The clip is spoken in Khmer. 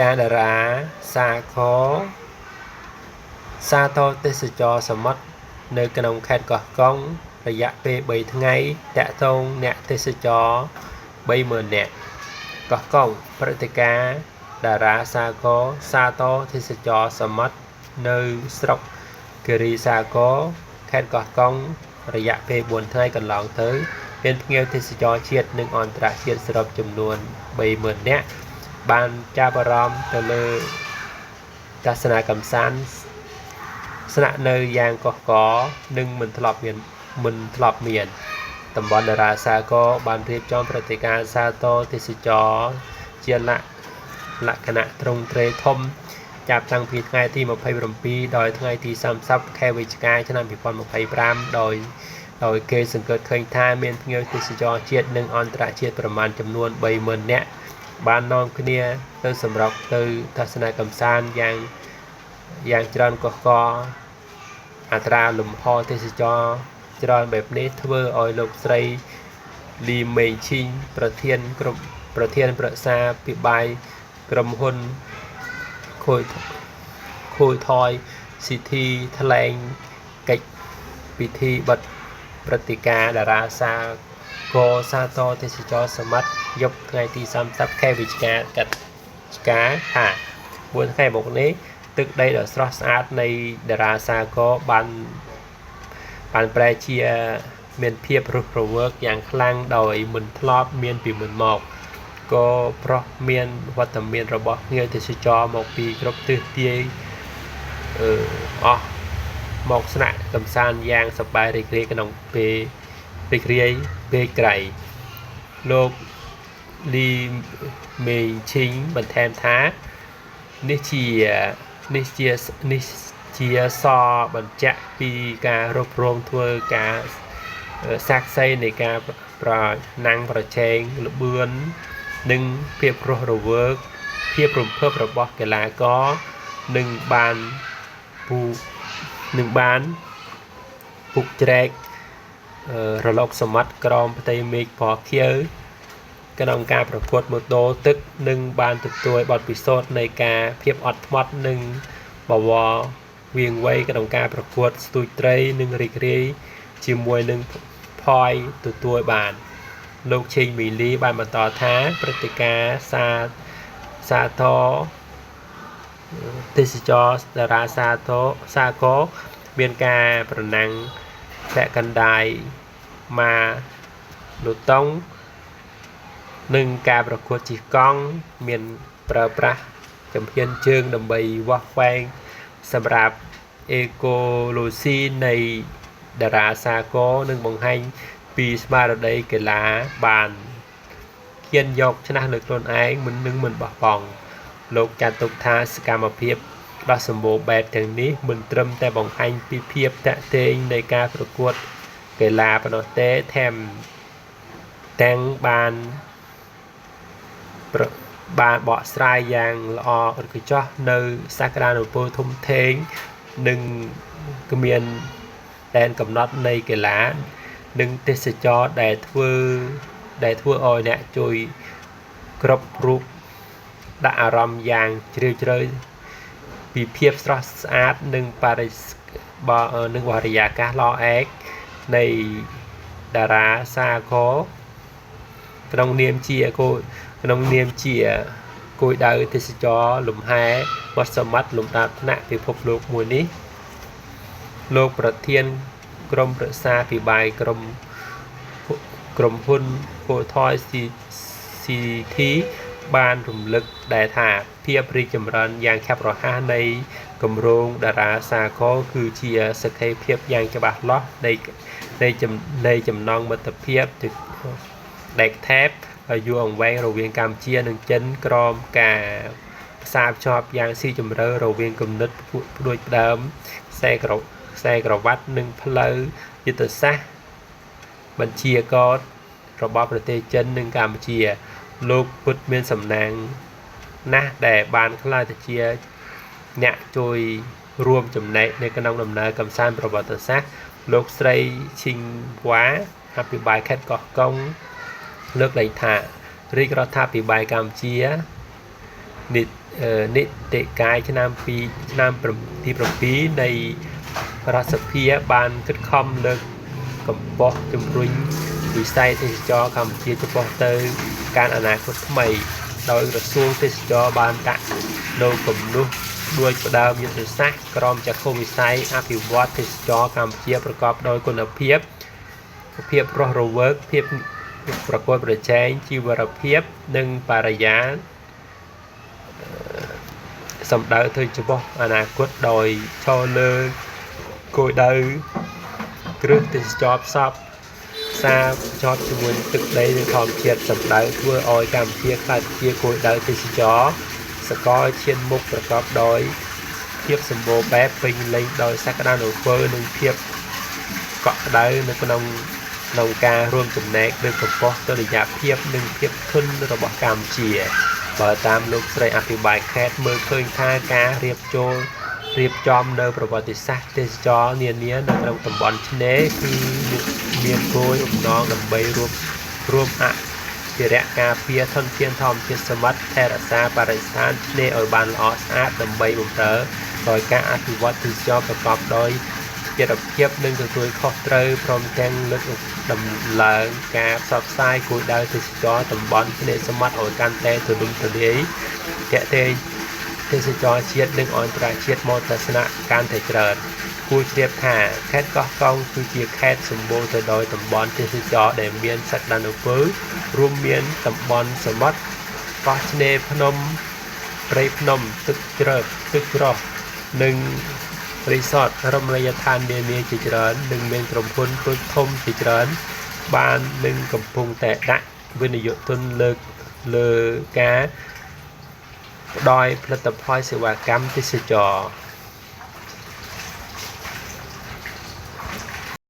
ការតារាសាគរសាទរទេសចរសមុទ្រនៅក្នុងខេត្តកោះកុងរយៈពេល3ថ្ងៃតាក់ទងអ្នកទេសចរ30000នាក់កោះកុងព្រឹត្តិការណ៍តារាសាគរសាទរទេសចរសមុទ្រនៅស្រុកគិរីសាគរខេត្តកោះកុងរយៈពេល4ថ្ងៃកន្លងទៅមានភ្ញៀវទេសចរជាតិនិងអន្តរជាតិសរុបចំនួន30000នាក់បានចាប់អារម្មណ៍ទៅលើទស្សនកម្សាន្តស្នាក់នៅយ៉ាងកុះករនិងមិនធ្លាប់មានតំបន់តារាសាគរបានរៀបចំព្រឹត្តិការណ៍សាទរទេសចរជាលក្ខណៈទ្រង់ទ្រាយធំចាប់តាំងពីថ្ងៃទី27ដល់ថ្ងៃទី30ខែវិច្ឆិកាឆ្នាំ2025ដោយគេសង្កេតឃើញថាមានភ្ញៀវទេសចរជាតិនិងអន្តរជាតិប្រមាណចំនួន30000នាក់បាននាំគ្នាទៅសម្រុកទៅទស្សនកម្សាន្តយ៉ាងច្រើនកុះករអត្រាលំហទេសចរច្រើនបែបនេះធ្វើឲ្យលោកស្រីលីមេងឈីងប្រធានក្រុមប្រធានប្រឹក្សាភិបាលក្រុមហ៊ុនខូយថយស៊ីធីថ្លែងកិច្ចពិធីបិទព្រឹត្តិការណ៍តារាសាគរសាទរទេសចរសមុទ្រយប់ថ្ងៃទី30ខែវិច្ឆិកាថា4ថ្ងៃមកនេះទឹកដីដ៏ស្រស់ស្អាតនៃតារាសាគរបានប្រែជាមានភាពរស់រវើកយ៉ាងខ្លាំងដោយមិនធ្លាប់មានពីមុនមកក៏ប្រោះមានវត្តមានរបស់ភ្ញៀវទេសចរមកពីគ្រប់ទិសទីអស់មកស្នាក់កម្សាន្តយ៉ាងសប្បាយរីករាយក្នុងពេលរីករាយពេលក្រៃលោកលីមេងឈីងបន្ថែមថានេះជាសបញ្ជាក់ពីការរករោមធ្វើការសាក្សីនៃការប្រណាំងប្រជែងល្បឿននិងភាពរស់រវើកភាពរំភើបរបស់កីឡាករនិងបានពុកជ្រែករលកសមុទ្រក្រោមផ្ទៃមេឃពណ៌ខៀវក្នុងការប្រកួតម៉ូតូទឹកនិងបានទទួលបទពិសោធន៍នៃការភាពអត់ធ្មត់និងបវរវៀងវៃក្នុងការប្រកួតស្ទូចត្រីនិងរីករាយជាមួយនឹងផយទទួលបានលោកឆេងមីលីបានបន្តថាព្រឹត្តិការណ៍សាទរទេសចរតារាសាទរសាគរមានការប្រណាំងពាក់កណ្ដាយម៉ាឡូតុងនិងការប្រកួតជិះកង់មានប្រើប្រាស់ជំហានជើងដើម្បីវាស់វែងសម្រាប់អេកូឡូស៊ីនៃតារាសាគរនិងបង្ហាញពីស្មារតីកីឡាបានហ៊ានយកឈ្នះលើខ្លួនឯងមិនបោះបង់លោកចាត់ទុកថាសកម្មភាពដ៏សម្បូរបែបទាំងនេះមិនត្រឹមតែបង្ហាញពីភាពតាក់ទាញនៃការប្រកួតកីឡាប៉ុណ្ណោះទេថែមទាំងបានបកស្រាយយ៉ាងល្អឥតខ្ចោះនៅសក្តានុពលធំធេងនិងគ្មានដែនកំណត់នៃកីឡានិងទេសចរដែលធ្វើឲ្យអ្នកជួយគ្រប់រូបដាក់អារម្មណ៍យ៉ាងជ្រាលជ្រៅពីភាពស្រស់ស្អាតនិងបរិយាកាសល្អឯកនៃតារាសាគរក្នុងនាមជាគោលដៅទេសចរលំហែវត្តសមត្ថលំដាប់ថ្នាក់ពិភពលោកមួយនេះលោកប្រធានក្រុមប្រឹក្សាភិបាលក្រុមហ៊ុនខូថយស៊ីធីបានរំលឹកដែរថាភាពរីកចម្រើនយ៉ាងឆាប់រហ័សនៃគម្រោងតារាសាគរគឺជាសក្ខីភាពយ៉ាងច្បាស់លាស់នៃចំណងមិត្តភាពដែកថែបយូរអង្វែងរវាងកម្ពុជានិងចិនក្រោមការផ្សារភ្ជាប់យ៉ាងស៊ីជម្រៅរវាងគំនិតផ្ដួចផ្ដើមខ្សែក្រវ៉ាត់និងផ្លូវយុទ្ធសាស្ត្របញ្ជាកររបស់ប្រទេសចិននិងកម្ពុជាលោកពុទ្ធមានសំណាងណាស់ដែលបានក្លាយទៅជាអ្នកជួយរួមចំណែកនៅក្នុងដំណើរកម្សាន្តប្រវត្តិសាស្ត្រលោកស្រីឈីងវ៉ាអភិបាលខេត្តកោះកុងលើកលែងថារាជរដ្ឋាភិបាលកម្ពុជា នីតិកាយឆ្នាំ2ឆ្នាំទី7នៃរដ្ឋសភាបានខិតខំលើកកម្ពស់ជំរុញវិស័យទេសចរកម្ពុជាចំពោះទៅការអនាគតថ្មីដោយក្រសួងទេសចរបានដាក់នៅគំនូសដួចផ្ដើមយុទ្ធសាស្ត្រក្រមចក្ខុវិស័យអភិវឌ្ឍទេសចរកម្ពុជាប្រកបដោយគុណភាពភាពរស់រវើកភាពប្រកួតប្រជែងជីវភាពនិងបរិយាសម្ដៅទៅចំពោះអនាគតដោយឈរលើគោលដៅគ្រឹះទេសចរផ្សព្វផ្សារភ្ជាប់ជាមួយទឹកដីនិងធម្មជាតិសម្ដៅធ្វើឲ្យកម្ពុជាក្លាយជាគោលដៅទេសចរសកលឈានមុខប្រកបដោយភាពសម្បូរបែបពេញលេញដោយសក្តានុពលនិងភាពកក់ក្ដៅនៅក្នុងក្នុងការរួមចំណែកលើកកម្ពស់តុល្យភាពនិងភាពធន់របស់កម្ពុជាបើតាមលោកស្រីអភិបាលខេត្តមើលឃើញថាការរៀបចូលរៀបចំនៅប្រវត្តិសាស្ត្រទេសចរនានានៅក្នុងតំបន់ឆ្នេរគឺមានគោលបំណងដើម្បីរួមរួមអភិរក្សការពារធនធានធម្មជាតិសមុទ្រថែរក្សាបរិស្ថានឆ្នេរឲ្យបានល្អស្អាតដើម្បីបម្រើដោយការអភិវឌ្ឍទេសចរប្រកបដោយចីរភាពនិងទទួលខុសត្រូវព្រមទាំងលើកដំឡើងការផ្សព្វផ្សាយគោលដៅទេសចរតំបន់ឆ្នេរសមុទ្រឲ្យកាន់តែទូលំទូលាយទាក់ទាញទេសចរជាតិនិងអន្តរជាតិមកទស្សនៈកាន់តែច្រើនគួរជ្រាបថាខេត្តកោះកុងគឺជាខេត្តសម្បូរទៅដោយតំបន់ទេសចរដែលមានសក្តានុពលរួមមានតំបន់សមុទ្រកោះឆ្នេរភ្នំព្រៃភ្នំទឹកជ្រៅទឹកច្រោះនិងរីសតរមណីយដ្ឋាននានាជាច្រើននិងមានក្រុមហ៊ុនតូចធំជាច្រើនបាននឹងកំពុងតែដាក់វិនិយោគទុនលើកលើការផ្ដល់ផលិតផលសេវាកម្មទេសចរ